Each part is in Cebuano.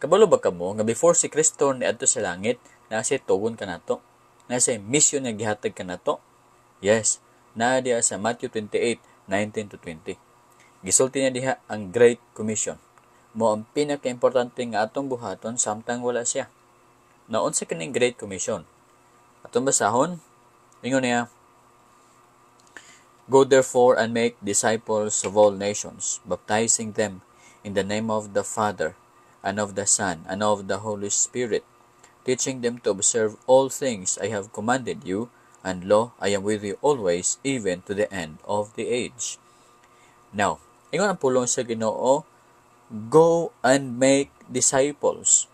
Kabalo ba kamo nga before si Kristo niadto sa langit, naa siya tugon kanato? Naa siya mission nga gihatag kanato? Yes, naa diha sa Matthew 28:19 to 20. Gisulti niya diha ang Great Commission. Mao ang pinaka-importante nga atong buhaton samtang wala siya. Naunsa kining Great Commission? Atong basahon, ingon niya, "Go therefore and make disciples of all nations, baptizing them in the name of the Father, and of the Son, and of the Holy Spirit, teaching them to observe all things I have commanded you, and lo, I am with you always, even to the end of the age." Now, ingon ang pulong sa Ginoo, "Go and make disciples."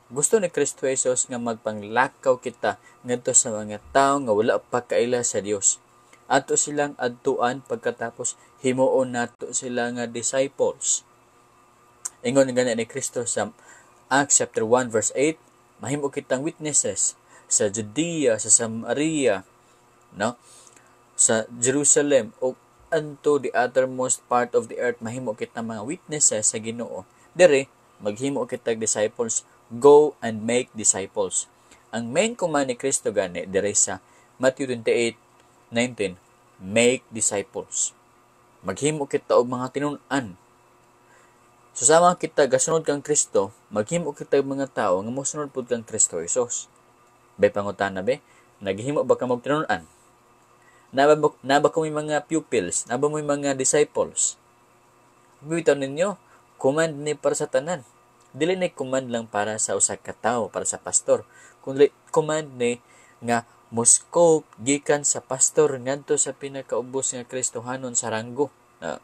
Gusto ni Kristo Jesus nga magpanglakaw kita ngadto sa mga tawo nga wala pa kaila sa Dios. Ato silang adtuan, pagkatapos himuon nato sila nga disciples. Ingon gani ni Kristo sa Acts chapter 1 verse 8, mahimo kitang witnesses sa Judea, sa Samaria, no? Sa Jerusalem o unto the uttermost part of the earth, mahimo kita mga witnesses sa Ginoo. Dere maghimo kita disciples, go and make disciples. Ang main command ni Kristo gani dire sa Matthew 28:19, make disciples. Maghimo kita og mga tinun-an. So sama kita gasunod kang Kristo, maghimo kita og mga tawo nga mosunod pud kang Kristo Jesus. Bay pangutana be, naghimo ba ka og tinun-an? Naa ba kamo mga pupils? Naa ba mo mga disciples? Bitaw ninyo, command ni para sa tanan. Dili ni command lang para sa usa ka tawo, para sa pastor. Kundi command ni nga mo-scope gikan sa pastor ngadto sa pinakaubos nga Kristohanon sa ranggo. Na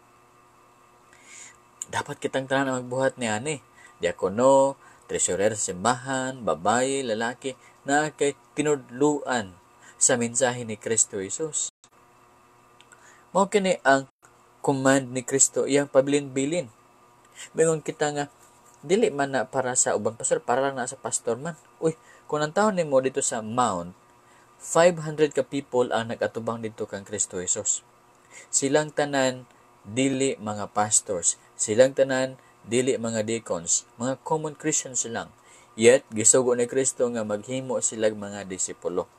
dapat kitang tanan ang magbuhat ni ani. Diakono, treasurer sa simbahan, babae, lalaki, na kay tinudluan sa mensahe ni Kristo Jesus. Mao kini ang command ni Kristo, iyang pabilin-bilin. Mingon kita nga dili man na para sa ubang pastor, para lang na sa pastor man. Uy, kung ang taon nimo dito sa Mount, 500 ka people ang nag-atubang dito kang Kristo Jesus. Silang tanan dili mga pastors, silang tanan dili mga deacons, mga common Christians lang. Yet gisugo ni Kristo nga maghimo sila mga disipulo.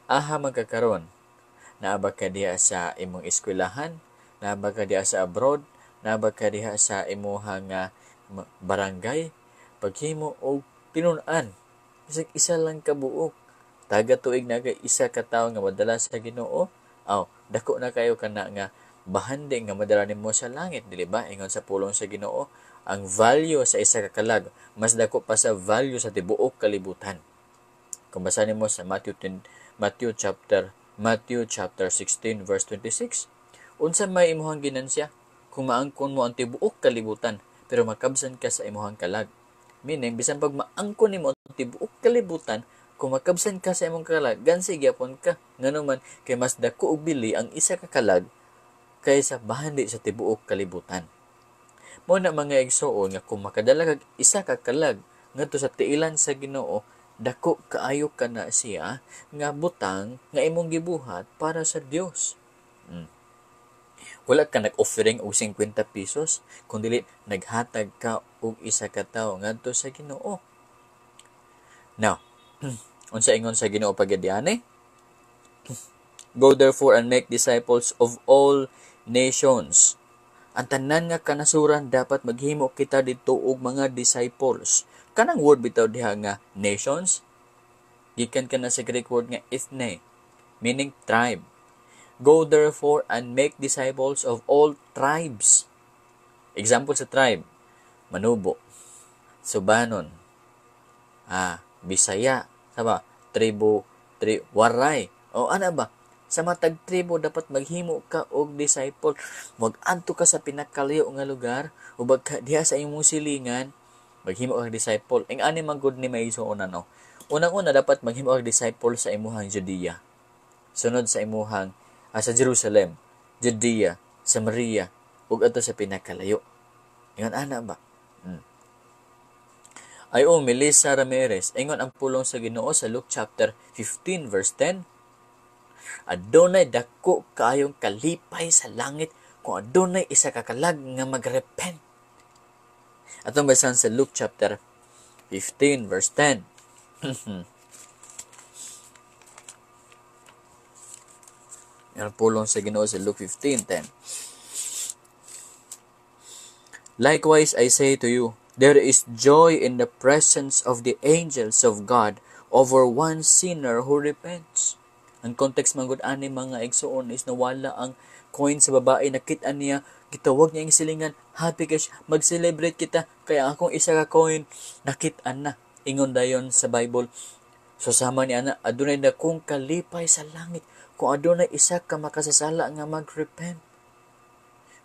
Aha man ka karon? Naa ba ka diha sa imong eskwelahan? Naa ba ka diha sa abroad? Naa ba ka diha sa imuhang barangay? Paghimo og tinun-an. Bisag isa lang ka buok. Taga tuig na kay isa ka tawo nga madala sa Ginoo. Aw, dako na kayo kana nga bahandi nga madala nimo sa langit, dili ba? Ingon sa pulong sa Ginoo, ang value sa isa ka kalag mas dako pa sa value sa tibuok kalibutan. Kung basa nimo sa Matthew 10, Matthew chapter 16 verse 26, unsa may imuhang ginansya kung maangkon mo ang tibuok kalibutan pero makabsan ka sa imuhang kalag? Meaning, bisan pag maangkon nimo ang tibuok kalibutan, kung makabsan ka sa imong kalag, gansi gyapon ka. Ngano man kay mas dako og bili ang isa ka kalag kaysa bahandi sa tibuok kalibutan. Mao na, mga igsoon, nga kung makadala kag isa ka kalag ngadto sa tiilan sa Ginoo, dako kaayo kana siya nga butang nga imong gibuhat para sa Dios. Wala ka nag-offering og 50 pesos, kun dili naghatag ka og isa ka tawo ngadto sa Ginoo. Now, unsa ingon sa Ginoo pagadiane? "Go therefore and make disciples of all nations." Ang tanan nga kanasuran dapat maghimo kita dito og mga disciples. Kanang word bitaw diha nga nations, gikan kana sa Greek word nga ethne, meaning tribe. "Go therefore and make disciples of all tribes." Example sa tribe, Manubo, Subanon, Bisaya, sama, tribo, Waray. O ana ba? Sa matag tribo dapat maghimo ka og disciple. Mag-adto ka sa pinakalayo nga lugar o diha sa imong silingan, maghimo kag disciple. Ing ani man gud ni may isuonan, no. Unang-una dapat maghimo kag disciple sa imuhang Judea. Sunod sa imuhang sa Jerusalem, Judea, Samaria, ug adto sa pinakalayo. Ingon ana ba? Ay oh, Melissa Ramirez, ingon ang pulong sa Ginoo sa Luke chapter 15 verse 10, adunay dako kaayong kalipay sa langit kung adunay isa ka kalag nga magrepent. Atong basahan sa Luke chapter 15 verse 10. Ang pulong sa Ginoo sa Luke 15:10. Likewise, I say to you, there is joy in the presence of the angels of God over one sinner who repents. Ang context man gud ani mga igsoon is nawala ang coin sa babae, nakita niya, gitawag niya ang silingan, happy kay siya, mag-celebrate kita kaya akong isa ka coin nakit-an na. Ingon dayon sa Bible. So sama ni ana, adunay dakong kalipay sa langit kung adunay isa ka makasasala nga mag-repent.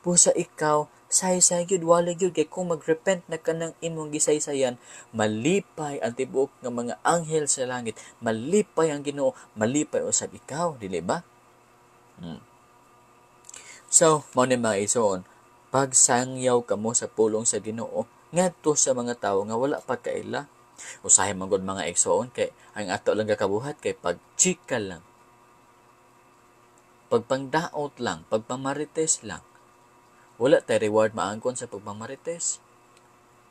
Busa ikaw, saysay gyud, wala gyud kay kung mag-repent na kanang imong gisaysayan, malipay ang tibuok nga mga anghel sa langit, malipay ang Ginoo, malipay usab ikaw, dili ba? So, mao ni mga igsoon, pagsangyaw kamo sa pulong sa Ginoo ngadto sa mga tawo nga wala pa kaila. Usahay man gud mga igsoon kay ang ato lang gakabuhat kay pagchika lang, pagpangdaot lang, pagpamarites lang. Wala tay reward maangkon sa pagpamarites.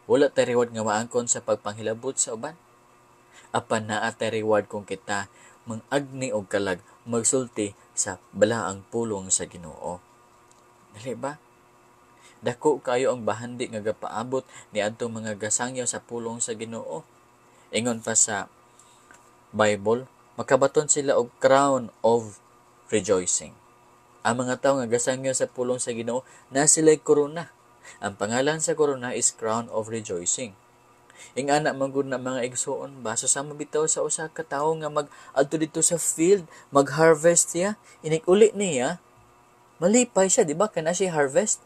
Wala tay reward nga maangkon sa pagpanghilabot sa uban. Apan naa tay reward kung kita mangagni og kalag magsulti sa balaang pulong sa Ginoo. Dili ba? Dako kayo ang bahandi nga gapaabot ni adtong mga gasangyaw sa pulong sa Ginoo. Ingon pa sa Bible, makabaton sila og crown of rejoicing. Ang mga tawo nga gasangyaw sa pulong sa Ginoo na sila'y korona. Ang pangalan sa korona is crown of rejoicing. Ingana man gud na mga igsoon ba, so sama bitaw sa usa ka tawo nga mag-adto didto sa field, mag-harvest siya, inig-uli niya, malipay siya, di ba? Kana siya harvest.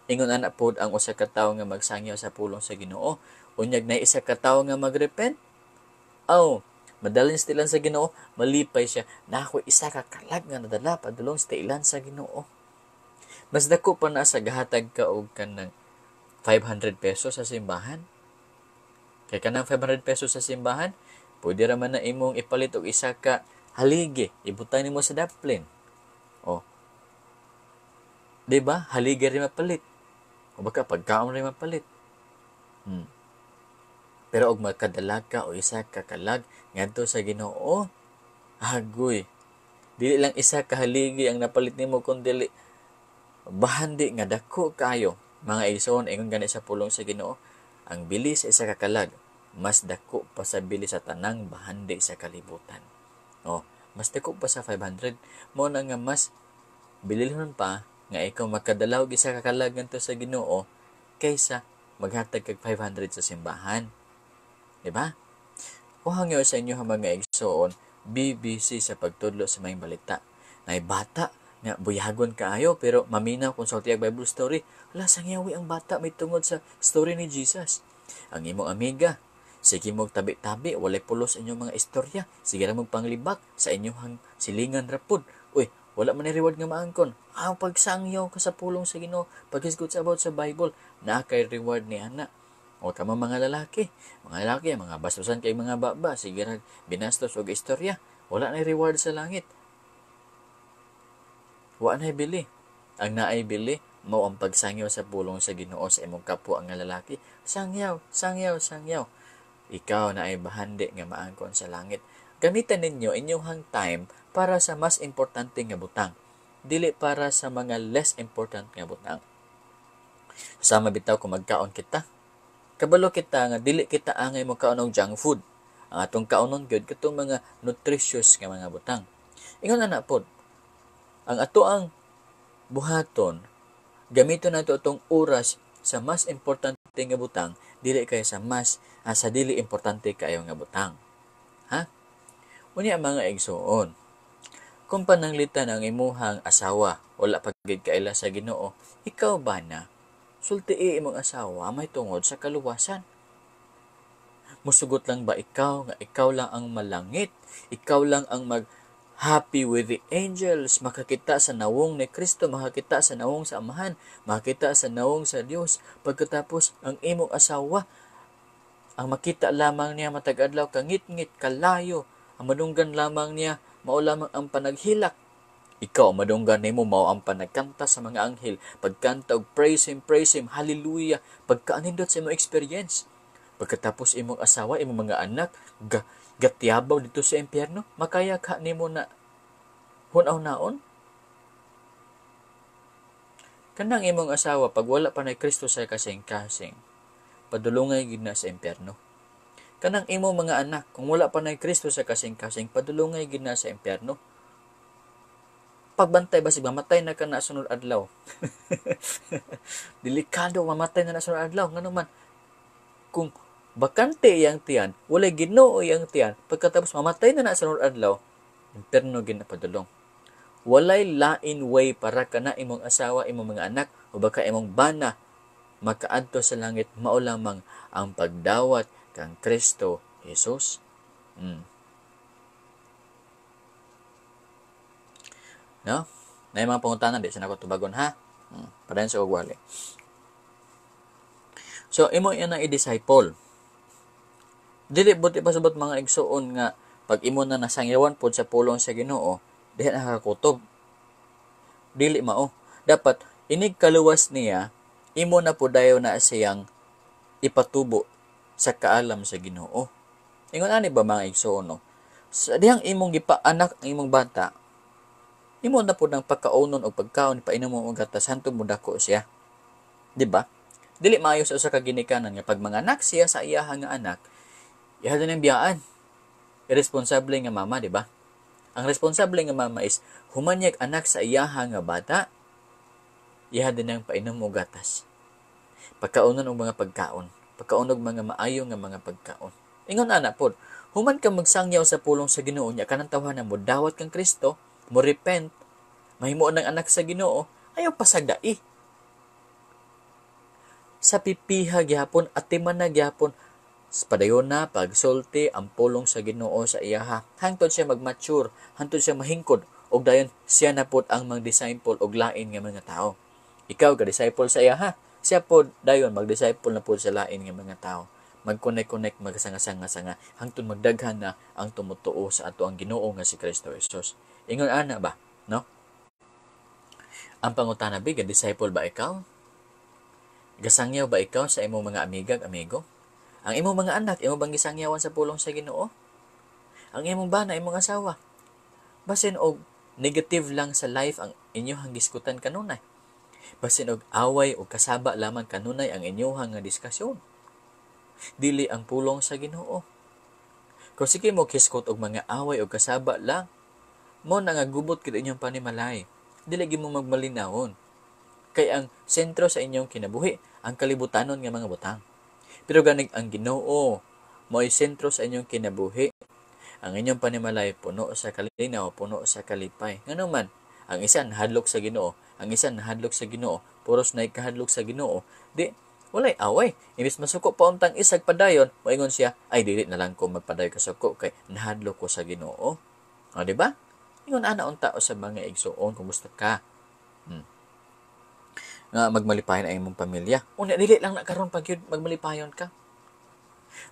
Ingon ana pod ang usa ka tawo nga magsangyaw sa pulong sa Ginoo. Unyag na isa ka tawo nga magrepent, aw, madalin sa tilan sa Ginoo, malipay siya. Na ako isa ka kalag nga nadala padulong sa tilan sa Ginoo. Mas dako pa na sa gahatag ka og kanang 500 pesos sa simbahan. Kay kanang 500 pesos sa simbahan, pwede ra man na imong ipalit og isa ka haligi, ibutang nimo sa daplin. O. Di ba? Haligi rin mapalit. O baka pagkaon rin mapalit. Pero og makadala ka o isa ka kalag ngadto sa Ginoo, agoy. Dili lang isa ka haligi ang napalit nimo kun dili bahandi nga dako kaayo. Mga igsoon, ingon gani sa pulong sa Ginoo, ang bili sa isa ka kalag mas dako pa sa bili sa tanang bahandi sa kalibutan. O, mas dako pa sa 500. Mao na nga mas bililhon pa nga ikaw makadala og isa ka kalag ngadto sa Ginoo kaysa maghatag kag 500 sa simbahan. Diba? Kung hangyo sa inyo mga igsoon, BBC sa pagtudlo sa maayong balita. Nay bata nga buyagon kaayo pero maminaw kung sulti ang Bible story. Wala sangyawi ang bata may tungod sa story ni Jesus. Ang imong amiga, sige mong tabi-tabi, walay pulos inyong mga istorya. Sige ra mong panglibak sa inyong silingan rapod. Uy, wala man ni reward nga maangkon. Ang pagsangyaw ka sa pulong sa Ginoo, paghisgot sa about sa Bible, naa kay reward ni ana. O kamo mga lalaki, mga bastusan kay mga baba, sige ra binastos og istorya, wala na reward sa langit. Wa na bili. Ang naay bili mao ang pagsangyaw sa pulong sa Ginoo sa imong kapwa nga lalaki. Sangyaw, sangyaw, sangyaw. Ikaw na ay bahandi nga maangkon sa langit. Gamitan ninyo inyong time para sa mas importante nga butang, dili para sa mga less important nga butang. Sama bitaw kung magkaon kita. Kabalo kita nga dili kita angay mokaon og junk food. Ang atong kaonon gyud katong mga nutritious nga mga butang. Ingon ana pod, ang ato ang buhaton, gamiton nato atong oras sa mas importante nga butang, dili kay sa mas sa dili importante kaayo nga butang. Ha? Unya mga igsoon, kung pananglitan ang imuhang asawa, wala pa gid kaila sa Ginoo, ikaw ba na sultii imong asawa may tungod sa kaluwasan? Musugot lang ba ikaw nga ikaw lang ang malangit, ikaw lang ang mag happy with the angels, makakita sa nawong ni Kristo, makakita sa nawong sa Amahan, makakita sa nawong sa Dios. Pagkatapos ang imong asawa, ang makita lamang niya matag adlaw kangitngit, kalayo, ang madunggan lamang niya mao lamang ang panaghilak. Ikaw madunggan nimo mao ang panagkanta sa mga anghel, pagkanta og praise him, hallelujah, pagkaanindot sa imong experience. Pagkatapos imong asawa, imong mga anak gatiyabaw dito sa impyerno, makaya ka nimo na hunaw-naon? Kanang imong asawa pag wala pa na Kristo sa kasing-kasing, padulungay gid na sa impyerno. Kanang imong mga anak, kung wala pa na Kristo sa kasing-kasing, padulungay gid na sa impyerno. Pagbantay basig mamatay na ka na sunod adlaw. Delikado mamatay na na sunod adlaw. Ngano man kung bakante iyang tiyan, walay Ginoo iyang tiyan, pagkatapos mamatay na na sunod adlaw, impyerno gid na padulong. Walay lain way para kana imong asawa, imong mga anak, o baka imong bana makaadto sa langit, mao lamang ang pagdawat kang Kristo Jesus. No? Na yung mga pangutana, di sa nako tubagon, ha? Padayon sa ugwali. So, imo yan ang i-disciple. Dili buti pasabot mga igsuon nga pag imo na nasangyawan pod sa pulong sa Ginoo, diha nakakakutob. Dili mao. Dapat inig kaluwas niya, imo na pod dayon na siyang ipatubo sa kaalam sa Ginoo. Ingon ani ba mga igsuon, no? Sa dihang imong gipaanak ang imong bata, imo na pod ang pagkaonon og pagkaon, painom mo og gatas hantod mo dako siya. Di ba? Dili maayo sa usa ka ginikanan nga pag manganak siya sa iyaha nga anak, iha din ang biyaan. Iresponsable nga mama, di ba? Ang responsable nga mama is humanyag anak sa iyaha nga bata, iha din ang painom og gatas. Pagkaonon og mga pagkaon, pagkaon og mga maayo nga mga pagkaon. Ingon ana pod, human ka magsangyaw sa pulong sa Ginoo nya kanang tawhana mo dawat kang Kristo, mo repent, mahimo ng anak sa Ginoo, ayaw pasagdai. Sa pipiha gihapon, atiman na gihapon, padayon na pagsulti ang pulong sa Ginoo sa iyaha. Hangtod siya magmature, hangtod siya mahingkod, og dayon siya na pod ang mag-disciple og lain nga mga tao. Ikaw ka-disciple sa iyaha, siya pod dayon mag-disciple na pod sa lain nga mga tao. Mag-connect-connect, magsanga-sanga-sanga, hangtod magdaghan na ang tumutuo sa ato ang Ginoo nga si Kristo Jesus. Ingon ana ba, no? Ang pangutana bi, ga-disciple ba ikaw? Gasangyaw ba ikaw sa imong mga amigag, amigo? Ang imong mga anak, imo bang gisangyawan sa pulong sa Ginoo? Ang imong bana, imong asawa? Basin og negative lang sa life ang inyong giskutan kanunay. Basin og away o kasaba lamang kanunay ang inyong nga diskusyon. Dili ang pulong sa Ginoo. Kung sige mo kiskot og mga away o kasaba lang, mo na nga gubot kid inyong panimalay. Dili gyud mo magmalinawon. Kay ang sentro sa inyong kinabuhi, ang kalibutanon nga mga butang. Pero ganig ang Ginoo mo'y sentro sa inyong kinabuhi. Ang inyong panimalay puno sa kalinaw, puno sa kalipay. Ngano man, ang isa nahadlok sa Ginoo, ang isa nahadlok sa Ginoo, puros na ikahadlok sa Ginoo, di walay away. Imbis masuko pa untang isag padayon, moingon siya, ay dili na lang ko magpadayon kasuko kay nahadlok ko sa Ginoo. O, di ba? Ingon ana unta sa mga igsuon, kumusta ka? Nga magmalipayon ang imong pamilya. Unya dili lang na karon pag yun, magmalipayon ka.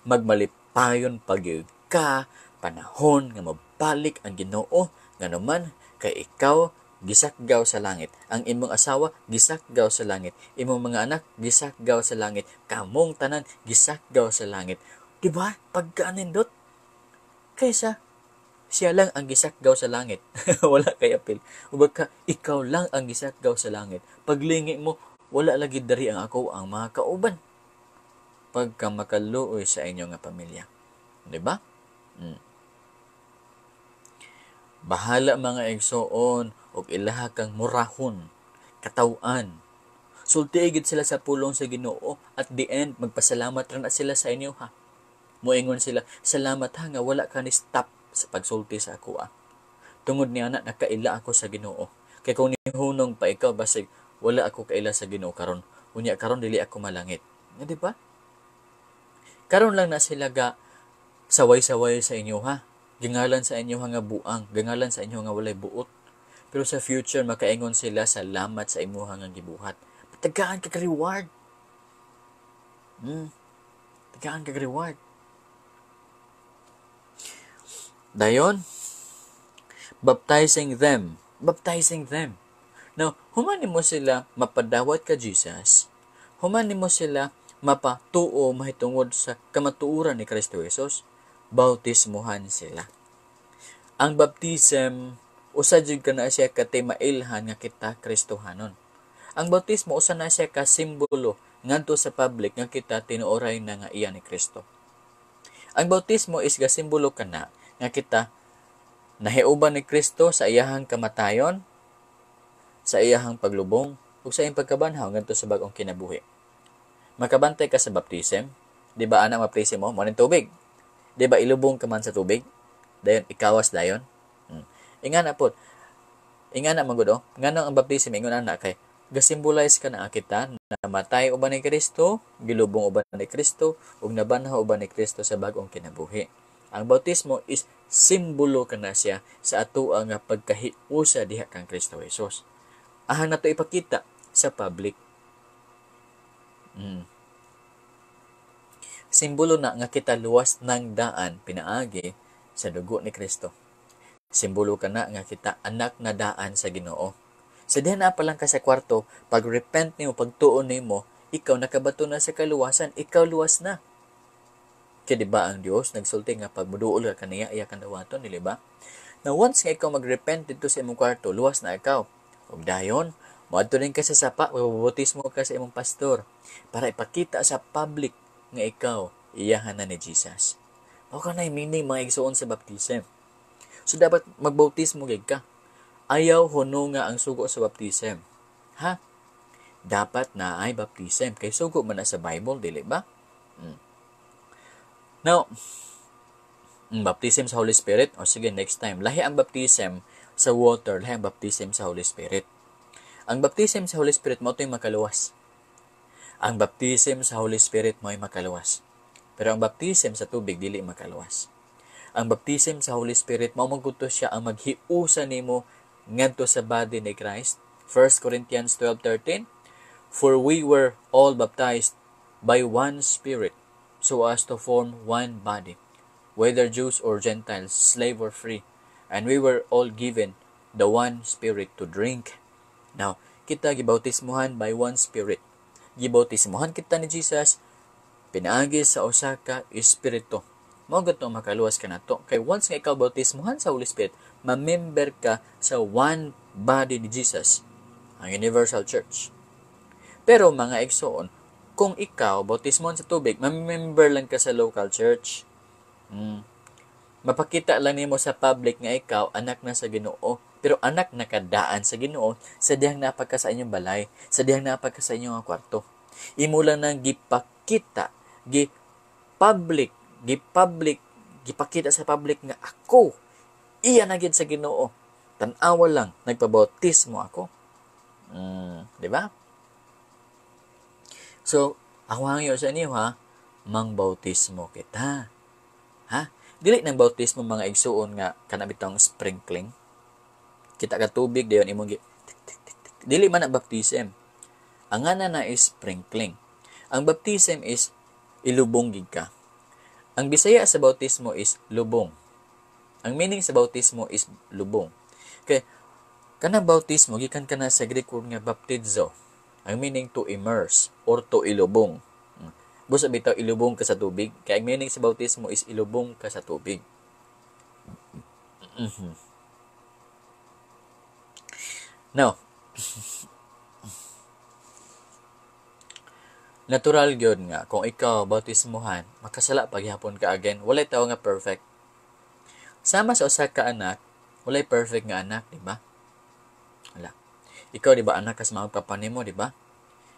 Magmalipayon pag yun ka panahon nga mabalik ang Ginoo, nganuman kay ikaw gisakgaw sa langit, ang imong asawa gisakgaw sa langit, imong mga anak gisakgaw sa langit, kamong tanan gisakgaw sa langit. Di ba? Pagkaanindot kaysa siya lang ang gisakgaw sa langit. Wala kay apil. O baka ikaw lang ang gisakgaw sa langit. Paglingi mo, wala lagi dari ang ako ang mga kauban. Pagka makaluoy sa inyo nga pamilya. Di ba? Bahala mga igsoon og ilaha kang murahon, katawan. Sulti gid sila sa pulong sa Ginoo. At the end, magpasalamat ra na sila sa inyo ha. Moingon sila, salamat ha nga wala ka ni stop sa pagsulti sa ako ah. Tungod niya na nakaila ako sa Ginoo. Kay kung nihunong pa ikaw basig wala ako kaila sa Ginoo karon. Unya karon dili ako malangit. Nga di ba? Karon lang na sila ga saway-saway sa inyo ha. Gangalan sa inyo nga buang, gangalan sa inyo nga walay buot. Pero sa future makaingon sila salamat sa imuha nga gibuhat. Tagaan ka reward. Tagaan ka reward. Dayon, baptizing them Baptizing them. Now, human nimo sila mapadawat ka Jesus, human nimo sila mapatuo mahitungod sa kamatuoran ni Kristo Jesus, bautismuhan sila. Ang baptism, usa jud kana siya ka timailhan nga kita Kristohanon. Ang bautismo usa na siya ka simbolo ngadto sa public nga kita tinuoray na nga iya ni Kristo. Ang bautismo is ga simbolo kana nga kita nahiuban ni Kristo sa iyahang kamatayon, sa iyahang paglubong ug sa iyang pagkabanhaw ngadto sa bag-ong kinabuhi. Makabantay ka sa baptism, di ba ana baptism mo ning tubig? Di ba ilubong ka man sa tubig? Dayon ikawas dayon. Ingana pod. Ingana man gud oh. Nganong ang baptism ingon ana kay gasimbolize ka na kita namatay uban ni Kristo, gilubong uban ni Kristo ug nabanhaw uban ni Kristo sa bag-ong kinabuhi. Ang bautismo is simbolo kana siya sa atoa nga pagkahiusa diha kang Kristo Jesus. Ahan nato ipakita sa public. Simbolo na nga kita luwas ng daan pinaagi sa dugo ni Kristo. Simbolo ka na nga kita anak na daan sa Ginoo. Sa diha na pa lang ka sa kwarto, pag repent nimo, pagtuon nimo, ikaw nakabato na sa kaluwasan, ikaw luwas na. Kaya di ba ang Dios nagsulti nga pag muduol ka kaniya, iya kang dawaton, dili ba? Na once nga ikaw magrepent dito sa imong kwarto, luwas na ikaw. Ug dayon, moadto din ka sa sapa, mabautismo ka sa imong pastor para ipakita sa public nga ikaw iyahan na ni Jesus. Mao ka na meaning mga igsuon sa baptism. So dapat magbautismo gyud ka. Ayaw huno nga ang sugo sa baptism. Ha? Dapat na ay baptism kay sugo man na sa Bible, dili ba? Now, baptism sa Holy Spirit, o sige, next time. Lahi ang baptism sa water, lahi ang baptism sa Holy Spirit. Ang baptism sa Holy Spirit mo ito'y makaluwas. Ang baptism sa Holy Spirit mo ay makaluwas. Pero ang baptism sa tubig, dili makaluwas. Ang baptism sa Holy Spirit, mao man siya ang maghiusa nimo ngadto sa body ni Christ. 1 Corinthians 12:13, "For we were all baptized by one Spirit, so as to form one body, whether Jews or Gentiles, slave or free, and we were all given the one Spirit to drink." Now, kita gibautismuhan by one Spirit. Gibautismuhan kita ni Jesus pinaagi sa usa ka espiritu. Mao gud makaluwas ka nato. Kay once nga ikaw bautismuhan sa Holy Spirit, mamember ka sa one body ni Jesus, ang Universal Church. Pero mga igsoon, kung ikaw bautismuhan sa tubig, mamember lang ka sa local church. Mapakita lang nimo sa public nga ikaw anak na sa Ginoo, pero anak na kadaan sa Ginoo sa dihang napagka sa inyong balay, sa dihang napagka sa inyong kwarto. Imo lang nang gipakita, gi public, gi-public, gipakita sa public nga ako iya na gid sa Ginoo. Tan-awa lang, nagpabautismo ako. Di ba? So, ako hangyo sa inyo ha, mangbautismo kita. Ha? Dili nang bautismo mga igsuon nga kana bitong sprinkling. Kita ka tubig dayon imong tik tik tik tik. Dili man ang baptism. Ang nga na is sprinkling. Ang baptism is ilubong gid ka. Ang Bisaya sa bautismo is lubong. Ang meaning sa bautismo is lubong. Kay kanang bautismo gikan kana sa Greek word nga baptizo. Ang meaning to immerse or to ilubong. Busa bitaw ilubong ka sa tubig. Kaya ang meaning sa bautismo is ilubong ka sa tubig. Now, natural gyud nga kung ikaw bautismuhan, makasala paghapon ka again. Walay tawo nga perfect. Sama sa usa ka anak, walay perfect nga anak, di ba? Wala. Ikaw, di ba, anak ka sa mga papa nimo, di ba?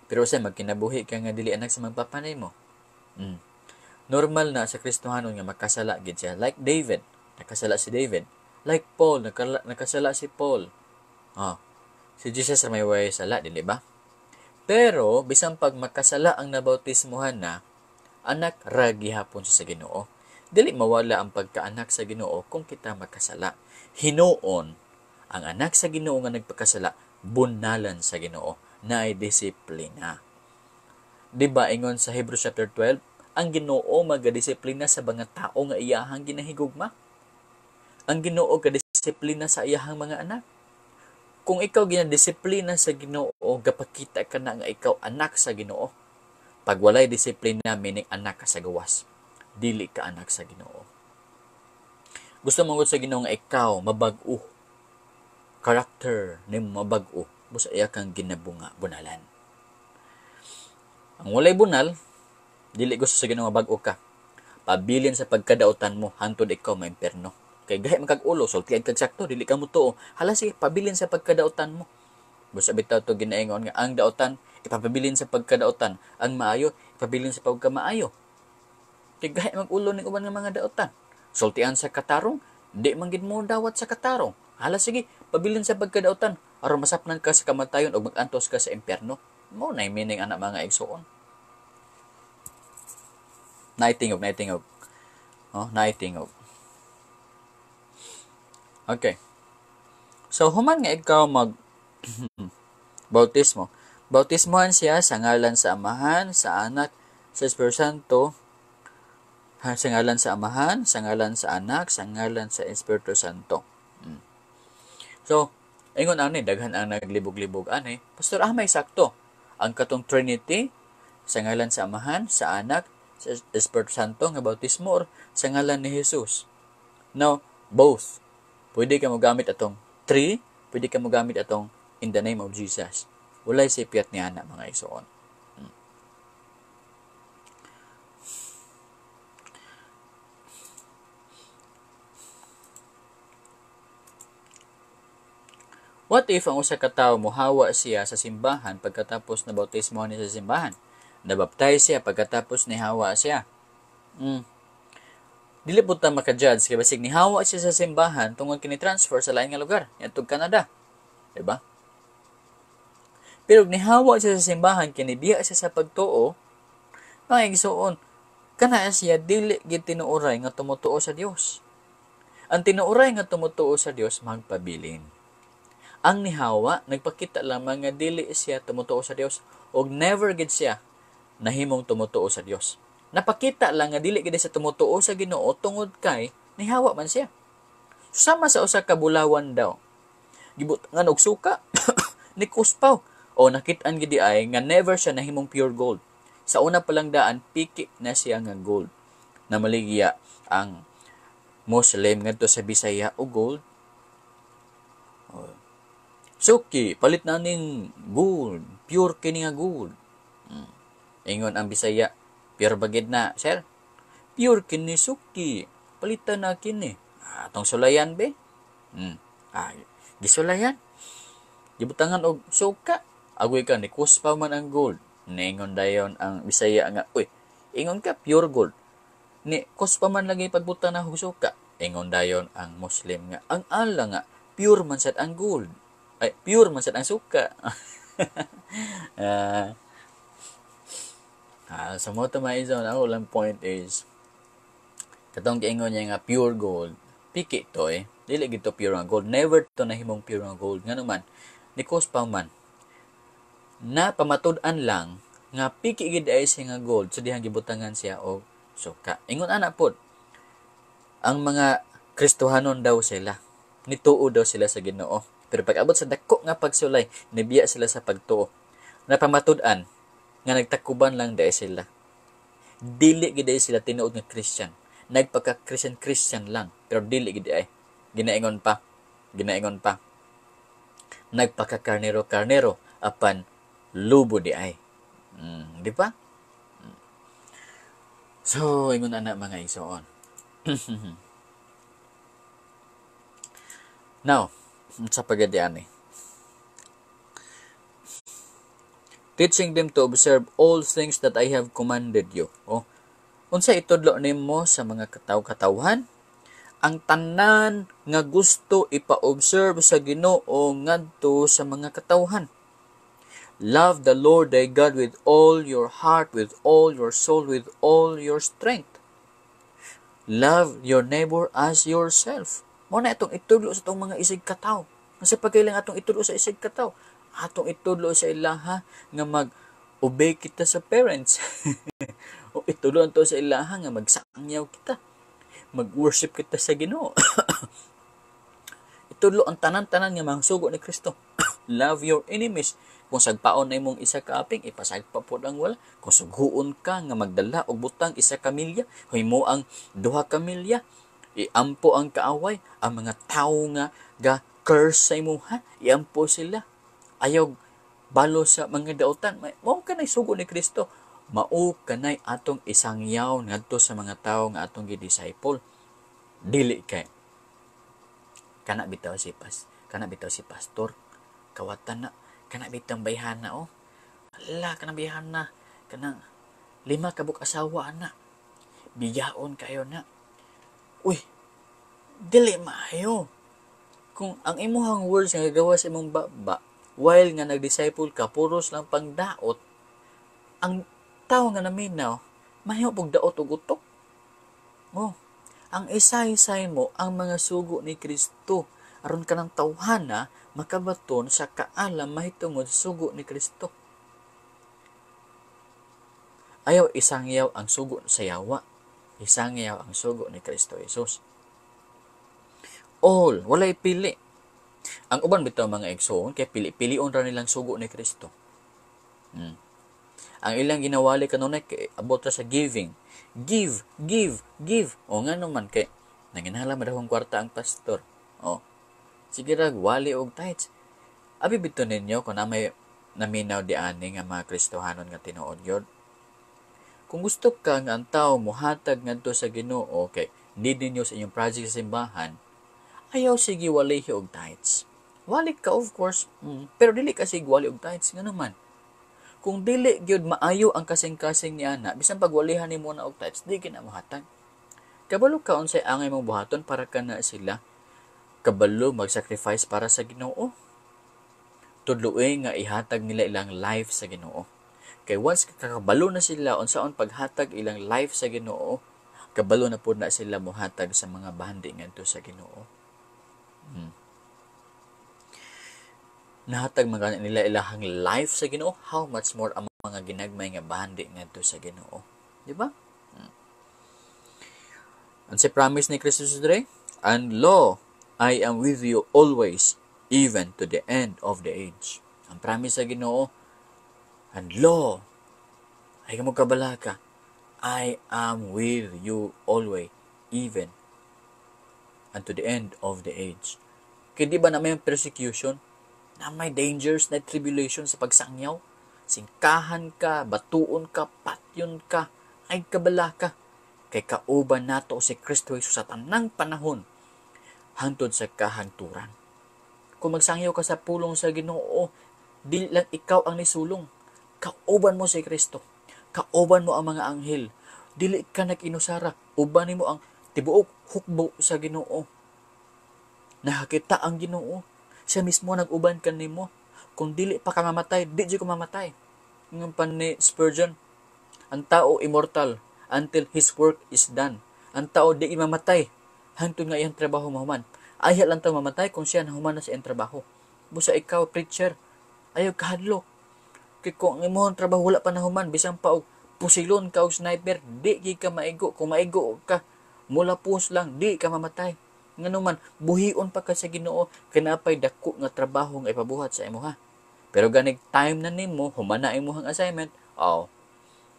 Pero usay magkinabuhi ka nga dili anak sa mga papa nimo. Normal na sa Kristohanon nga makasala gid siya. Like David, nakasala si David. Like Paul, nakasala si Paul. Si Jesus may way sala, dili ba? Pero bisan pag makasala ang nabautismuhan na, anak ra gihapon siya sa Ginoo. Dili mawala ang pagkaanak sa Ginoo kung kita makasala. Hinuon ang anak sa Ginoo nga nagpakasala, bunalan sa Ginoo na ay disiplina. Diba ingon sa Hebrews chapter 12, ang Ginoo magadisiplina sa mga tao nga iyahang ginahigugma. Ang Ginoo gadisiplina sa iyahang mga anak. Kung ikaw ginadisiplina sa Ginoo, gapakita ka na nga ikaw anak sa Ginoo. Pag walay disiplina, meaning anak ka sa gawas. Dili ka anak sa Ginoo. Gusto mo sa Ginoo nga ikaw mabag-o. Karakter nimo mabag-o. Busa iya kang ginabunga bunalan. Ang walay bunal, dili gusto sa Ginoo mabag-o ka. Pabilin sa pagkadautan mo hantod ikaw maimperno. Kay gahi man kag ulo, sultian kag sakto, dili ka motuo. Hala sige, pabilin sa pagkadautan mo. Busa bitaw to ginaingon nga ang dautan ipapabilin sa pagkadautan, ang maayo ipabilin sa pagkamaayo. Kay gahi mag ulo ning uban nga mga dautan. Sultian sa katarong, di man gid mo dawat sa katarong. Hala sige, pabilin sa pagkadautan aron masapnan ka sa kamatayon ug magantos ka sa impyerno. Mao nay meaning ana mga igsuon. Naitingog, naitingog. Oh, naitingog. Okay. So human nga ikaw mag bautismo. Bautismohan siya sa ngalan sa Amahan, sa Anak, sa Espiritu Santo. Sa ngalan sa Amahan, sa ngalan sa Anak, sa ngalan sa Espiritu Santo. So, ingon ani daghan ang naglibog-libog ani. Pastor, may sakto. Ang katong Trinity sa ngalan sa Amahan, sa Anak, sa Espiritu Santo nga bautismo or sa ngalan ni Jesus. No, both. Pwede ka mogamit atong three, pwede ka mogamit atong in the name of Jesus. Walay sipyat ni ana mga igsoon. What if ang usa ka tawo mohawa siya sa simbahan pagkatapos na bautismo niya sa simbahan? Nabaptize siya pagkatapos nihawa siya. Dili pud ta maka-judge kay basig nihawa siya sa simbahan tungod kini transfer sa lain nga lugar, ngadtong Canada. Diba? Pero nihawa siya sa simbahan kini biya siya sa pagtuo, mga igsoon, kana siya dili gid tinuoray nga tumutuo sa Dios. Ang tinuoray nga tumutuo sa Dios magpabilin. Ang nihawa nagpakita lamang nga dili siya tumutuo sa Dios og never gid siya nahimong tumutuo sa Dios. Napakita lang nga dili gid siya tumutuo sa Ginoo tungod kay nihawa man siya. Sama sa usa ka bulawan daw. Gibutangan og suka ni kuspaw. O nakit-an gid ay nga never siya nahimong pure gold. Sa una pa lang daan piki na siya nga gold. Namaligya ang Muslim ngadto sa Bisaya og gold. O, suki palit na ning gold, pure kini nga gold. Ingon ang Bisaya, pure bagid na, sir? Pure kini suki, palitan na kini. Atong sulayan be. Gisulayan. Gibutangan og suka. Agoy ka ni kuspa man ang gold. Ningon dayon ang Bisaya nga, uy, ingon ka pure gold. Ni kuspa man lagi pagbutang na og suka. Ingon dayon ang Muslim nga, ang ala nga pure man sad ang gold. Ay, pure man sad ang suka. Sa mo to maizon, ang ulang point is katong giingon niya nga pure gold, piki to eh. Dili gid to pure nga gold. Never to nahimong pure nga gold. Ngano man, ni kuspa man. Na pamatud-an lang nga piki gid ay siya nga gold sa dihang gibutangan siya og suka. Ingon ana pod, ang mga Kristohanon daw sila, nituo daw sila sa Ginoo. Pero pag-abot sa dako nga pagsulay, nibiya sila sa pagtuo. Napamatud-an nga nagtakuban lang dai sila. Dili gid ay sila tinuod nga Christian. Nagpagka-Christian Christian lang, pero dili gid ay. Ginaingon pa. Ginaingon pa. Nagpaka-karnero-karnero apan lubo di ay. Di ba? So, ingon ana mga igsoon. Now, sa pagadian eh. Teaching them to observe all things that I have commanded you. Oh, unsa itudlo nimo sa mga kataw-katawhan? Ang tanan nga gusto ipa-observe sa Ginoo ngadto sa mga katawhan. Love the Lord thy God with all your heart, with all your soul, with all your strength. Love your neighbor as yourself. Mo na itong itudlo sa itong mga isig kataw. Sa pagkailang atong itudlo sa isig kataw, atong itudlo sa ilaha nga mag-obey kita sa parents. O itudlo to sa ilaha nga magsangyaw kita. Mag-worship kita sa Ginoo. Itudlo ang tanan-tanan nga mangsugo ni Kristo. Love your enemies. Kung sagpaon na imong isa ka aping, ipasagpa pod ang wala. Kung sughuon ka nga magdala og butang 1 ka milya, himo ang 2 ka milya. Iampo ang kaaway, ang mga tawo nga ga curse sa imuha, iampo sila. Ayaw balo sa mga dautan. Mao kanay sugo ni Kristo. Mao kanay atong isangyaw ngadto sa mga tawo nga atong gi-disciple. Dili kay kana bitaw si pastor kawatan na, kana bitang bayhana, oh ala, kana bayhana, kanang 5 ka buok asawa ana, biyaon kayo na. Uy, dili maayo kung ang imuhang words nga gagawa sa imong baba while nga nag-disciple ka puros lang pangdaot. Ang tao nga naminaw, mahimo pug daot og utok. Oh, ang isay-isay mo ang mga sugo ni Kristo aron kanang tawhana makabaton sa kaalam mahitungod sa sugo ni Kristo. Ayaw isangyaw ang sugo sa yawa. Isangyaw ang sugo ni Kristo Jesus. All, walay pili. Ang uban bitaw, mga igsoon, kay pili-pilion ra nilang sugo ni Kristo. Ang ilang ginawali kanunay kay abot ra sa giving. Give, give, give. O nga naman kay nanginahanglan man kwarta ang pastor. O sige ra, wali og tithes. Abi bitaw ninyo kung na may naminaw di ani nga mga Kristohanon nga tinuod gyud. Kung gusto ka nga ang tao mohatag ngadto sa Ginoo kay need ninyo sa inyong project sa simbahan, ayaw sige walihi og tithes. Wali ka, of course, pero dili ka sige wali og tithes. Nga naman, kung dili gyud maayo ang kasing-kasing ni ana, bisan pagwalihan nimo na og tithes, di gyud na mohatag. Kabalo ka unsay angay mong buhaton para kana sila kabalo mag-sacrifice para sa Ginoo? Tudloy nga ihatag nila ilang life sa Ginoo. Kay once kakabalo na sila unsaon paghatag ilang life sa Ginoo, kabalo na pud na sila mohatag sa mga bahandi ngadto sa Ginoo. Nahatag man gani nila ilahang life sa Ginoo, how much more ang mga ginagmay nga bahandi ngadto sa Ginoo? Di ba? Ang promise ni Kristo today, "And lo, I am with you always, even to the end of the age." Ang promise sa Ginoo, "And lo," ay kamo kabalaka, "I am with you always, even unto the end of the age." Kaya di ba na may persecution, na may dangers, na tribulation sa pagsangyaw? Singkahan ka, batuon ka, patyon ka, ay kabalaka. Kay kauban nato si Kristo Jesus sa tanang panahon hangtod sa kahangturan. Kung magsangyaw ka sa pulong sa Ginoo, di lang ikaw ang nisulong. Kauban mo si Kristo. Kauban mo ang mga anghel. Dili ka nag-inusara. Uban nimo ang tibuok hukbo sa Ginoo. Nakakita ang Ginoo. Siya mismo nag-uban kanimo. Kung dili pa ka mamatay, di jud ka mamatay. Ingon pa ni Spurgeon, ang tao immortal until his work is done. Ang tao di mamatay hangtod nga iyang trabaho mahuman. Ayha lang tao mamatay kung siya nahuman na sa iyang trabaho. Busa ikaw, preacher, ayaw kahadlok. Kay kung ang imong trabaho wala pa nahuman, bisan pa og pusilon ka og sniper, di gyud ka maigo. Kung maigo ka, mula pus lang, di ka mamatay. Ngano man, buhion pa ka sa Ginoo, kay napay dako nga trabaho nga ipabuhat sa imuha. Pero ganig time na nimo, human na imong assignment, oh,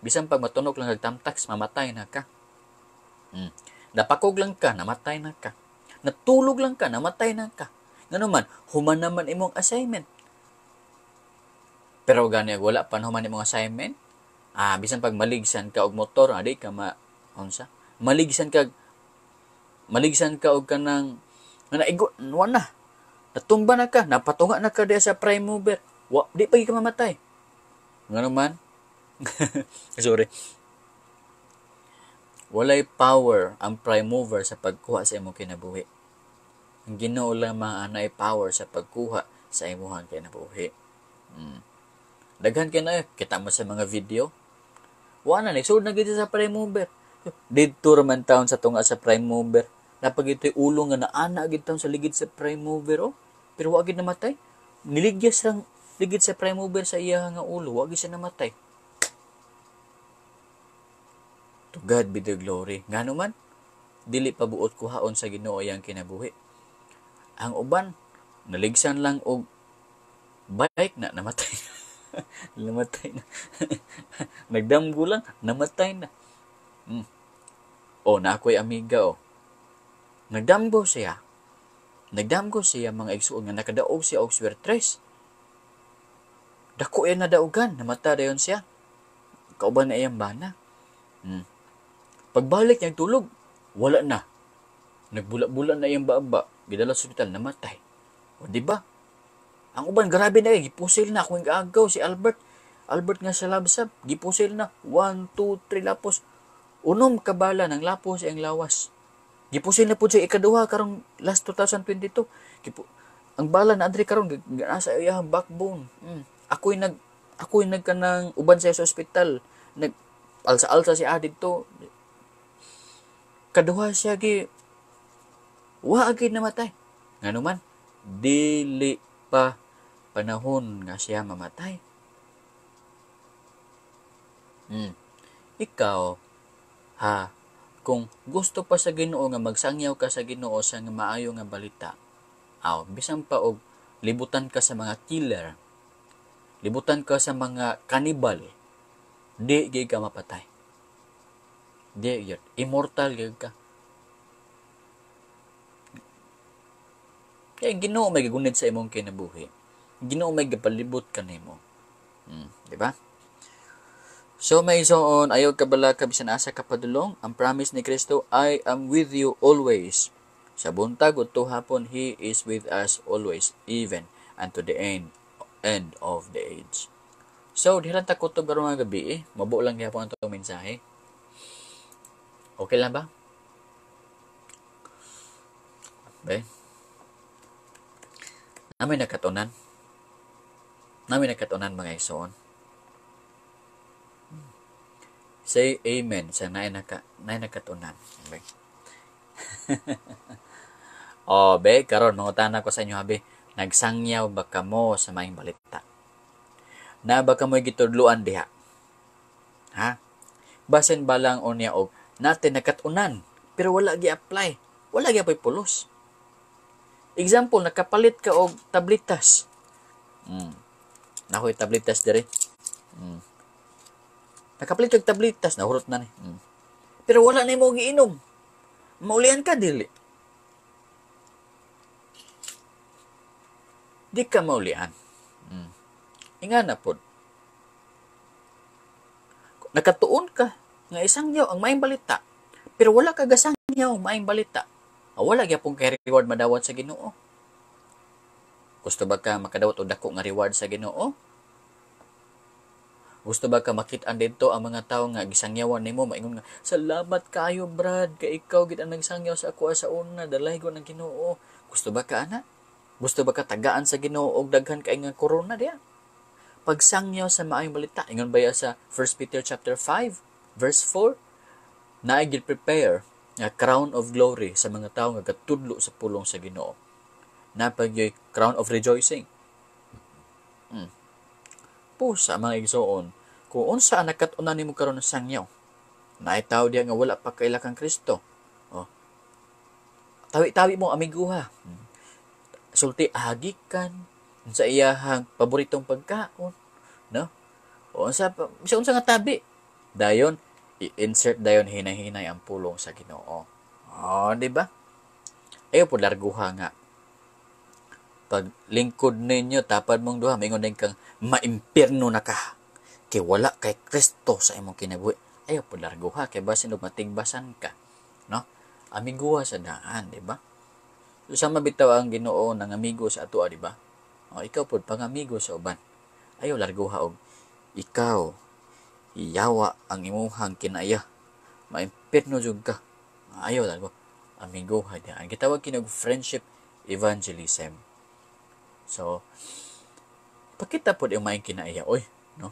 bisan pag matunok lang nagtamtax, mamatay na ka. Napakog lang ka, namatay na ka. Natulog lang ka, namatay na ka. Ngano man, human naman imong assignment. Pero gani wala pa human imong assignment, bisan pag maligsan ka og motor, adi ka ma unsa? Maligsan ka og kanang nga naigo, wa na. Natumba na ka, napatunga na ka diya sa prime mover. Wa, di pa ka mamatay. Ngano man? Sorry. Walay power ang prime mover sa pagkuha sa imong kinabuhi. Ang Ginoo lamang anay power sa pagkuha sa imong kinabuhi. Daghan kay na kita mo sa mga video. Wa na nagsulod na gid sa prime mover. Didto ra man taon sa tunga sa prime mover. Napagito'y ulo nga naana gid taon sa ligid sa prime mover, oh. Pero wa gid namatay. Niligyas lang ligid sa prime mover sa iya nga ulo, wa gid siya namatay. To God be the glory. Ngano man, dili pa buot kuhaon sa Ginoo iyang kinabuhi. Ang uban naligsan lang og Bike na, namatay na. Namatay na. Nagdamgo lang, namatay na. O, na ako'y amiga, o. Nagdamgo siya. Nagdamgo siya, mga igsuon, nga nakadaog siya og swertres. Dako yan nadaugan, namata dayon siya. Kauban na iyang bana. Pagbalik niya tulog, wala na. Nagbula-bula na iyang baaba, gidala sa ospital, namatay. O, di ba? Ang uban, grabe na eh, gipusil na. Akong gaagaw si Albert. Albert nga sa labsab, gipusil na. 1, 2, 3, lapos. 6 ka bala ng lapos iyang lawas. Gipusil na po siya ikaduha karong last 2022. Ang bala na adri karon nasa iyang backbone. Ako'y nagkanang uban siya sa ospital. Nag alsa-alsa si adi to. Kaduha siya gi wa agid namatay. Ngano man dili pa panahon nga siya mamatay. Ikaw, ha, kung gusto pa sa Ginoo nga magsangyaw ka sa Ginoo sa nga maayo nga balita, aw, bisan pa og libutan ka sa mga killer, libutan ka sa mga kanibal, di gyud ka mapatay. Di gyud, immortal gyud ka. Kaya Ginoo may gigunit sa imong kinabuhi. Ginoo may gipalibot kanimo. Di ba? So may isoon, ayaw ka bala ka bisan asa ka padulong, ang promise ni Kristo, I am with you always. Sa buntag udto hapon, He is with us always, even unto the end of the age. So, di lang ta kutob karon nga gabi eh. Mabuo lang gyapon ang atong mensahe. Okay lang ba? Be? Namin nakatunan. Namin nakatunan, mga igsoon. Say amen sa naay nakatunan. Okay. O, be, karon mangutana ko sa inyo, habi, nagsangyaw ba kamo sa maayong balita? Na ba kamoy gitudloan diha? Ha? Basin ba lang unya og natin nakatunan, pero wala gi-apply. Wala gi-apply pulos. Example, nakapalit ka og tablitas. Nakoy tablitas diri. Nakapalit og tablitas, nahurot na ni. Pero wala na imo giinom. Maulian ka dili. Di ka maulian. Inga na pod. Nakatuon ka nga isangyaw ang maayong balita, pero wala ka gasangyaw ang maayong balita. Wala gyapon kay reward madawat sa Ginoo. Gusto ba ka makadawat og dako nga reward sa Ginoo? Gusto ba ka makit-an didto ang mga tawo nga gisangyawan nimo, maingon nga, salamat kayo Brad, kay ikaw gid ang nagsangyaw sa ako sa una, dalay ko ng Ginoo. Gusto ba ka ana? Gusto ba ka tagaan sa Ginoo og daghan kay nga corona diya? Pagsangyaw sa maayong balita, ingon ba sa 1 Peter chapter 5 verse 4, naay gi-prepare nga crown of glory sa mga tawo nga gatudlo sa pulong sa Ginoo. Napagyoy crown of rejoicing. Pusa mga igsoon, kung unsa ang nakat-unan nimo karon sa sangyaw, naay tawo diha nga wala pa kaila kang Kristo. Oh. Tawi-tawi mo amiguha. Sulti agikan sa iyahang paboritong pagkaon, no? O unsa unsa nga tabi. Dayon i-insert dayon hinay-hinay ang pulong sa Ginoo. Oh, di ba? Ayo po larguha nga. Pag lingkod ninyo tapad mong duha, maingon din kang maimpirno na ka. Kay wala kay Kristo sa imong kinabuhi. Ayo po larguha kay basin og matigbasan ka, no? Amiguha sa daan, di ba? So, sama bitaw ang Ginoo nang amigo sa atoa, di ba? O, ikaw pod pangamigo sa uban. Ayo larguha og ikaw iyawa ang imuhang kinaya. Maimpirno jud ka. Ayaw largo. Amigo ha daan. Gitawag kini og friendship evangelism. So, pakita pod yung maayong kinaiya, oy, no?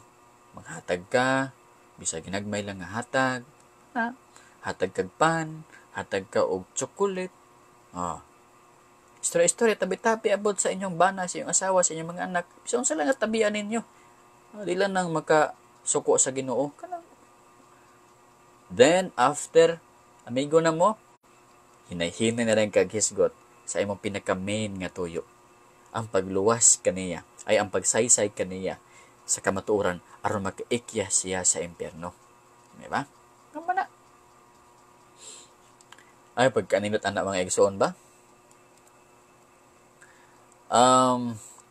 Maghatag ka, bisag ginagmay lang nga hatag, ha? Hatag kag pan, hatag ka og chocolate. Oh. Istorya-istorya, tabi-tabi abot sa inyong bana, sa inyong asawa, sa inyong mga anak. Bisa unsa lang nga tabian ninyo. Di lang nang makasuko sa Ginoo. Kanang. Then, after, amigo na mo, hinay-hinay na rin kag hisgot sa imong pinaka-main nga tuyo. Ang pagluwas kaniya ay ang pagsaysay kaniya sa kamatuoran aron makaikya siya sa impyerno. Di ba? Nga na. Ay, pagkanindot anak mga igsoon ba?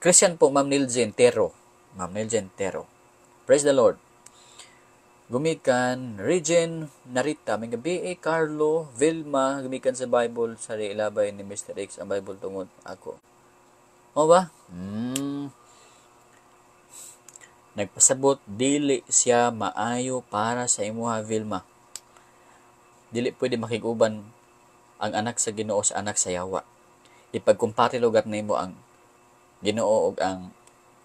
Christian po, Ma'am Niljen Tero. Ma'am Niljen Tero. Praise the Lord. Gumikan, Regine, Narita, may gabi, Carlo, Vilma, gumikan sa Bible, sa ilabay ni Mr. X, ang Bible tungod ako. O ba? Nagpasabot, dili siya maayo para sa imuha, Vilma. Dili pwede makiguban ang anak sa Ginoo sa anak sa yawa. Ipagkumpare lugar nimo ang Ginoo ug ang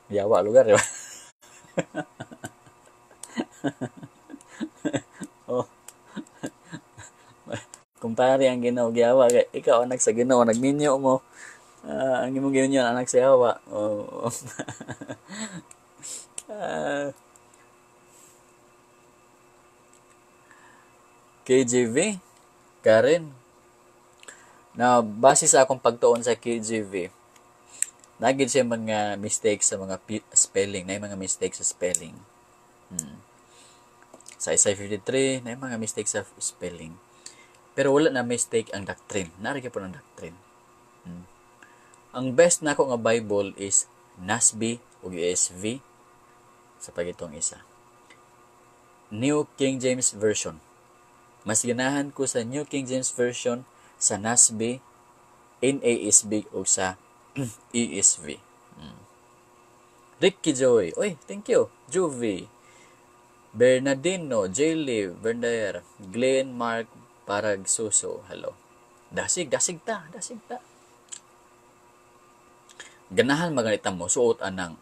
yawa lugar, di ba? Oh. Kumpare ang Ginoo ug yawa, ikaw anak sa Ginoo, nagminyo mo. Ang imong gininyo anak sa yawa. Oh. KJV, Karen. Now, base sa akong pagtuon sa KJV, nagid siya mga mistakes sa mga spelling, na mga mistakes sa spelling. Sa Isaiah 53, na mga mistakes sa spelling. Pero wala na mistake ang doctrine. Naari po ng doctrine. Ang best nako nga Bible is NASB o ESV sa pagitong isa. New King James Version. Mas ganahan ko sa New King James Version, sa NASB, NASB o sa ESV. Ricky Joy. Oy, thank you. Juvie. Bernardino, Jaylee, Bernaer, Glenn, Mark, Parag, Suso. Hello. Dasig, dasig ta, dasig ta. Ganahan maganita mo, suot anang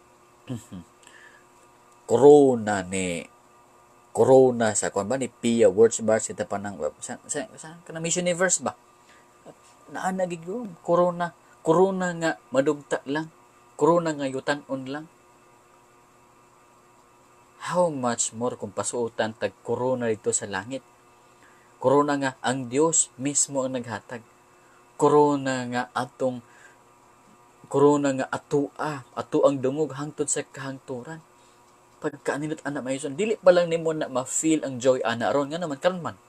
corona ni corona sa kuan ba ni Pia Wurtzbach sa panang sa kana Miss Universe ba? Naa na gid corona, corona nga madugta lang, corona nga yutan-on lang. How much more kung pasuotan tag corona dito sa langit? Corona nga ang Dios mismo ang naghatag. Corona nga atong corona nga atua, ato ang dungog hangtod sa kahangturan. Pagkaanilot ana mayson, dili pa lang nimo na ma-feel ang joy ana ron nga naman karon man.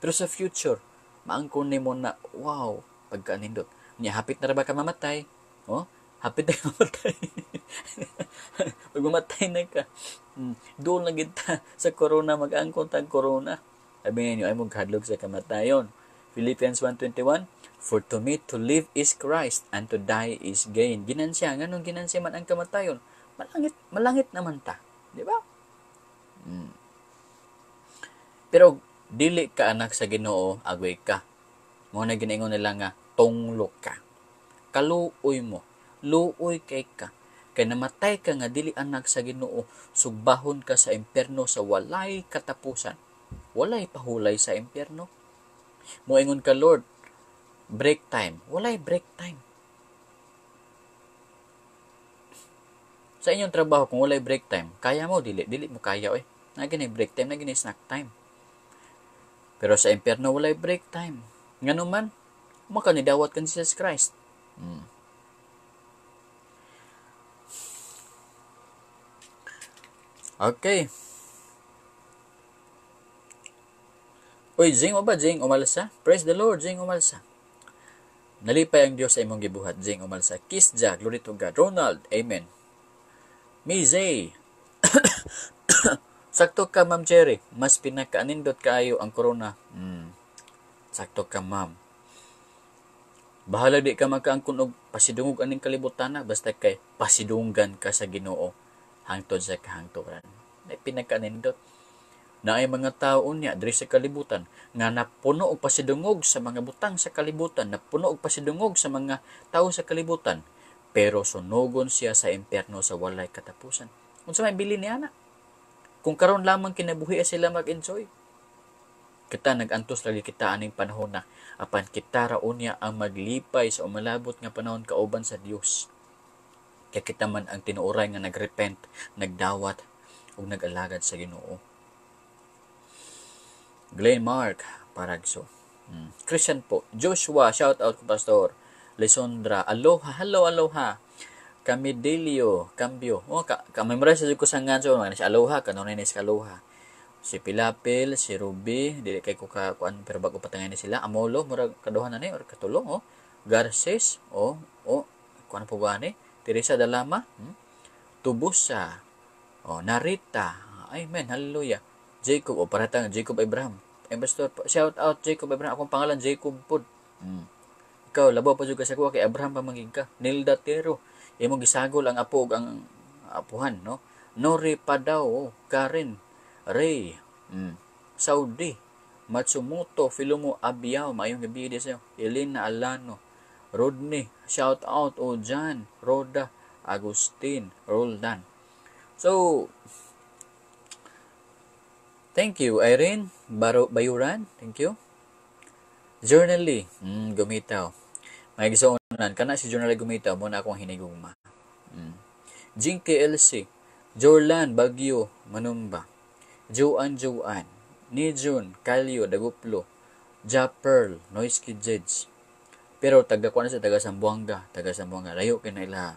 Pero sa future, maangkon nimo na wow, pagkaanindot. Nya hapit na ra ba ka mamatay? Oh, hapit na ka mamatay. Pag mamatay na ka, doon lang kita sa corona, mag-angkon tag corona. Sabi ninyo, ay mong hadlok sa kamatayon. Philippians 1:21, for to me to live is Christ and to die is gain. Ginansya, nganong ginansya man ang kamatayon? Malangit, malangit naman ta, di ba? Pero dili ka anak sa Ginoo, agway ka. Mao na ginaingon nila nga tunglok ka. Kaluoy mo, luoy kay ka. Kay namatay ka nga dili anak sa Ginoo, sugbahon ka sa impierno sa walay katapusan. Walay pahulay sa impierno. Moingon ka, Lord, break time. Walay break time. Sa inyong trabaho, kung walay break time, kaya mo, dili. Dili mo kaya, oy. Nagini break time, nagini snack time. Pero sa impierno, walay break time. Ngano man, makanidawat kan Jesus Christ. Okay. Uy, Jing, o ba? Jing, umalsa. Praise the Lord, Jing, umalsa. Nalipay ang Diyos sa imong gibuhat, Jing, umalsa. Kiss ja, glory to God. Ronald, amen. Mizay. Sakto ka, Ma'am Cherry. Mas pinakaanindot kaayo ang corona. Sakto ka, Ma'am. Bahala di ka makaangkon og pasidungog aning kalibutan na, basta kay pasidunggan ka sa Ginoo hangtod sa kahangturan. Ay pinakaanindot. Naay mga tao niya diri sa kalibutan nga napuno og pasidungog sa mga butang sa kalibutan, napuno og pasidungog sa mga tao sa kalibutan, pero sunugon siya sa impierno sa walay katapusan. Unsa may bilin niya na? Kung karon lamang kinabuhi sila mag-enjoy. Kita nag-antos lagi kita aning panahon na apan kita ra unya ang maglipay sa umalabot nga panahon kauban sa Dios. Kay kita man ang tinuoray nga nagrepent, nagdawat ug nag-alagad sa Ginoo. Glenn Mark Paragso. Christian po. Joshua, shout out ko Pastor. Lisondra, aloha, hello, aloha. Camidelio, cambio. Oh, ka memorize ko sa ngan so si Aloha, kanunay ni si Aloha. Si Pilapil, si Ruby, dili kay ko ka kuan pero bago pa ni sila. Amolo, murag kaduha na ni or katulong, oh. Garces, oh, oh, kuan po gani. Teresa Dalama, Tubusa, oh, Narita, amen, hallelujah. Jacob, oh, paratang Jacob Abraham. Eh, pastor, shout out Jacob Abraham. Akong pangalan Jacob pod. Ikaw, labaw pa jud ka sa kuha kay Abraham pa magig ka. Nilda Tero, imong gisagol ang apo ug ang apuhan, no? Nori Padaw, oh, Karen, Ray, Saudi, Matsumoto, Filomo Abiyaw, maayong gabi di sa'yo. Elena Alano, Rodney, shout out, o John, Roda, Agustin, Roldan. So, thank you, Irene Baro Bayuran, thank you. Journally, gumitaw. May gisuonan, kana si Journally gumitaw, mo na akong hinigugma. Jinky LC, Jorlan Bagyo, Manumba, Joan Joan, Nijun, Kalyo, Daguplo, Ja Pearl, Noisky Jeds. Pero taga kuan sa taga Sambuanga, taga Sambuanga, layo kay na ila.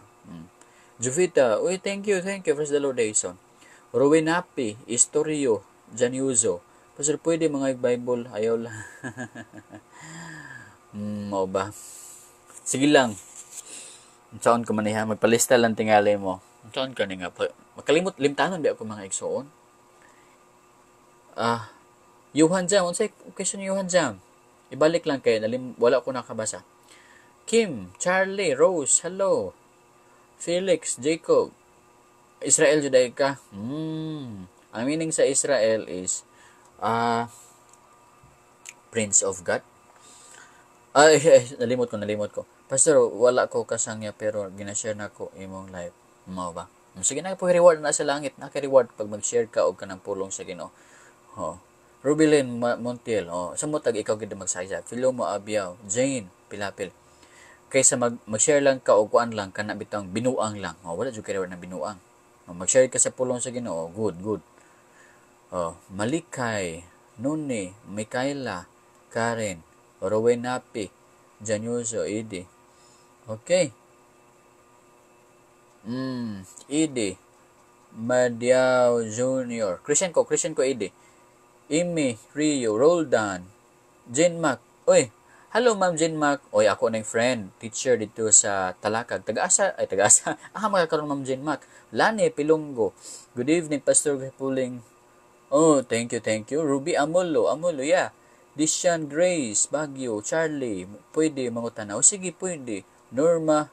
Juvita, uy, thank you, praise the Lord, Jason. Rowenapi, Istorio, Janiuzo. Pastor, pwede mga Bible, ayaw lang. Mao ba? Sige lang. Unsaon ko man iha, magpalista lang tingali mo. Unsaon ka ni nga makalimot limtanon ba ako mga igsoon? Ah, Johan Jam, unsay question ni Johan Jam? Ibalik lang kay nalim, wala ko nakabasa. Kim, Charlie, Rose, hello. Felix, Jacob. Israel juday ka. Ang meaning sa Israel is Prince of God. Ay, ay, nalimot ko, nalimot ko. Pastor, wala ko kasangya pero ginashare na ko imong live. Mao ba? Sige na po, reward na sa langit. Naka-reward pag mag-share ka og kanang pulong sa Ginoo. Oh. Rubilin Montiel, oh, sa mo tag ikaw gid magsaysa. Filomo Abiyaw, Jane Pilapil. Kaysa mag-share lang ka og kuan lang kana bitang binuang lang. Oh, wala jud kay reward ng binuang. Oh, mag-share ka sa pulong sa Ginoo, good, good. Oh, Malikay, Nuni, Mikaela, Karen, Rowenapi, Januso, Idi. Okay. Idi. Madiao Jr. Christian ko, Idi. Amy, Rio, Roldan, Jane Mac. Uy, hello Ma'am Jane Mac. Uy, ako ng friend, teacher dito sa Talakag. Taga-asa, ay taga-asa. Ah, magkakaroon Ma'am Jane Mac. Lani Pilonggo. Good evening, Pastor Puling. Oh, thank you, thank you. Ruby Amolo, Amolo, yeah. Dishan Grace, Baguio, Charlie, pwede mangutana. O sige, pwede. Norma,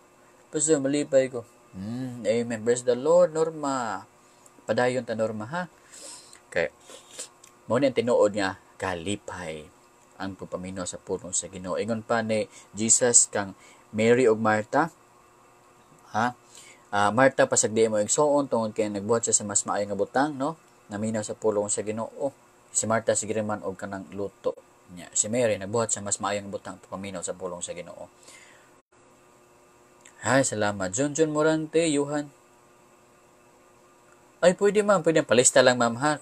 Pastor, malipay ko. Amen. Praise the Lord, Norma. Padayon ta, Norma, ha? Okay. Mao ni ang tinuod nga kalipay ang pagpaminaw sa pulong sa Ginoo. Ingon pa ni Jesus kang Mary ug Martha, ha? Martha pasagdi mo igsoon tungod kay nagbuhat siya sa mas maayo nga butang, no? Naminaw sa pulong sa Ginoo. Si Martha sige man og kanang luto niya. Si Mary nagbuhat sa mas maayo nga butang pagpaminaw sa pulong sa Ginoo. Hay, salamat. John John Morante, Johan. Ay, pwede ma'am, pwede. Palista lang ma'am ha.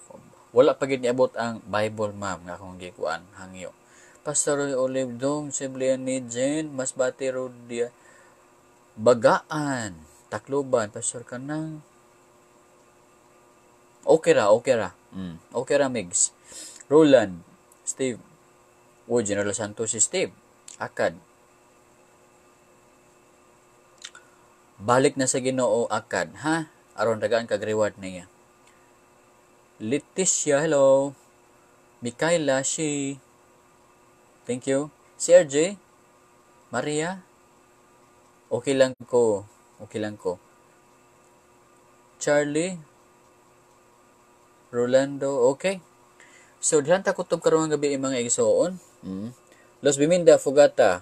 Wala pa gid niabot ang Bible ma'am nga akong gikuan hangyo. Pastor Roy Olive Dong, Siblian ni Jen, Masbate Rodia, Bagaan, Tacloban, Pastor kanang okay ra, okay ra. Okay ra, Migs. Roland, Steve. O, General Santos si Steve. Akad. Balik na sa Ginoo akad, ha? Aron dagaan kag reward niya. Leticia, hello. Mikaela, she. Thank you. Si RJ, Maria. Okay lang ko. Okay lang ko. Charlie, Rolando, okay. So, dihan ta kutob karong gabi mga igsoon. Los Biminda Fogata.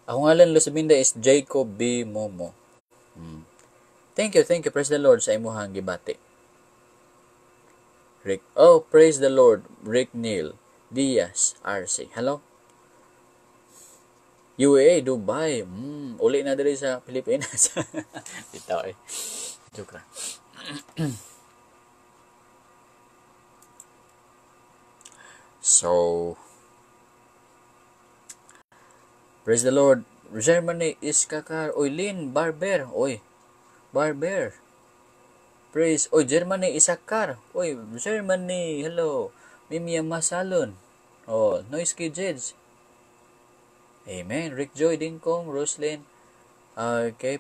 Ako ngalan Los Biminda is Jacob B. Momo. Thank you, thank you. Praise the Lord sa imuhang gibati. Rick. Oh, praise the Lord. Rick Neil Diaz RC. Hello. UAE, Dubai. Uli na diri sa Pilipinas. Bitaw eh. Joke ra. So, Praise the Lord. Germany Iskakar. Oy, Lynn Barber. Oy, Barber. Praise. Oy, Germany Isakar. Oy, Germany. Hello. Mimia Masalon. Oh, Noisky Jeds. Amen. Rick Joy Dingkong, Roslyn. Okay,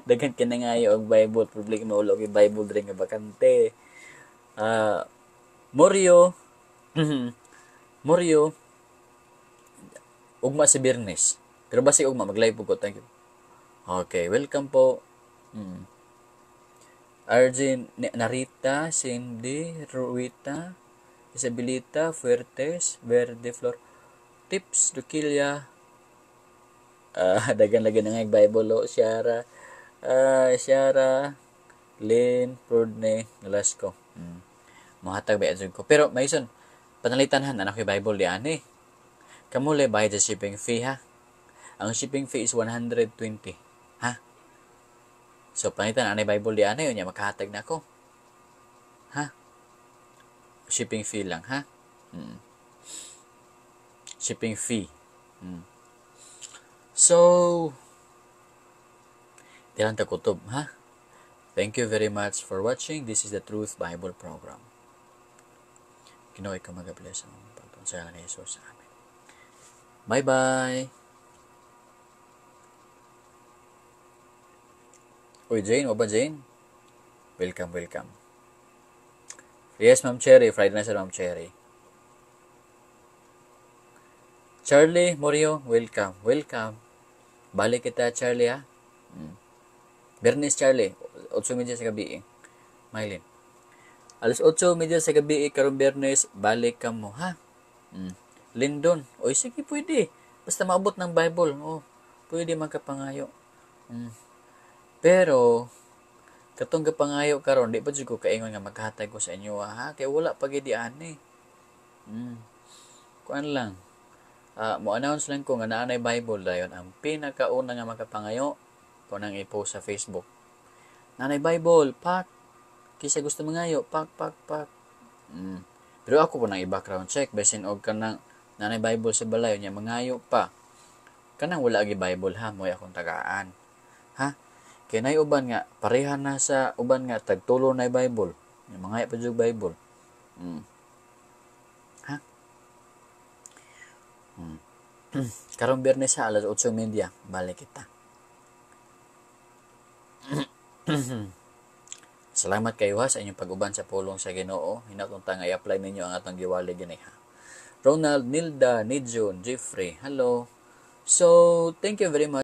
daghan ka na ngayo og Bible, problema ulo og Bible diri nga bakante. Morio. Morio. Ugma si Biyernes. Pero basi ugma mag-live po ko. Thank you. Okay, welcome po. RJ Narita, Cindy, Ruita, Isabelita, Fuertes, Verde Flor, Tips, Duquilia, dagan lagi na nga Bible, oh, Siara, Siara, Lynn, Prudne, Velasco. Mohatag ba ko. Pero, Mason, panalitan han, anak yung Bible di ani. Kamuli, bayad sa shipping fee, ha? Ang shipping fee is 120. Ha? So, panalitan, anay Bible di ani, yun niya, makahatag na ako. Ha? Shipping fee lang, ha? Shipping fee. So, di lang takutob, ha? Thank you very much for watching. This is the Truth Bible Program. Ginoo ikaw mag-bless ang pagtuon sa ngalan ni Jesus. Amen. Bye-bye! Uy, Jane, o ba Jane? Welcome, welcome. Yes, Ma'am Cherry. Friday na sa Ma'am Cherry. Charlie Morio, welcome. Welcome. Balik kita, Charlie, ha? Bernice Charlie, 8:30 sa gabi, eh. Mylene. Alas 8:30 sa gabi, eh, karong Biyernes, balik ka mo, ha? Lindon. Oy, sige, pwede. Basta maabot ng Bible. Oh, pwede man kapangayo. Pero, katong kapangayo karon, di pa jud ko kaingon nga maghatag ko sa inyo, ha? Kaya wala pa gid ani. Kuan lang. Mo-announce lang ko nga naa nay Bible dayon ang pinakauna nga makapangayo ko nang i-post sa Facebook. Nanay Bible, pak. Kisa gusto mangayo, pak pak pak. Pero ako po nang i-background check basin og kanang nanay Bible sa balay nya mangayo pa. Kanang wala gi Bible, ha, moy akong tagaan. Ha? Kay nay uban nga pareha na sa uban nga tagtulo na Bible. Nya mangayo pa jud Bible. Ha? Karong Biyernes sa alas 8:30, balik kita. Salamat kayo ha sa inyong pag-uban sa pulong sa Ginoo. Hinatong ta nga i-apply ninyo ang atong giwali gini ha. Ronald, Nilda, Nidjon, Jeffrey, hello. So, thank you very much.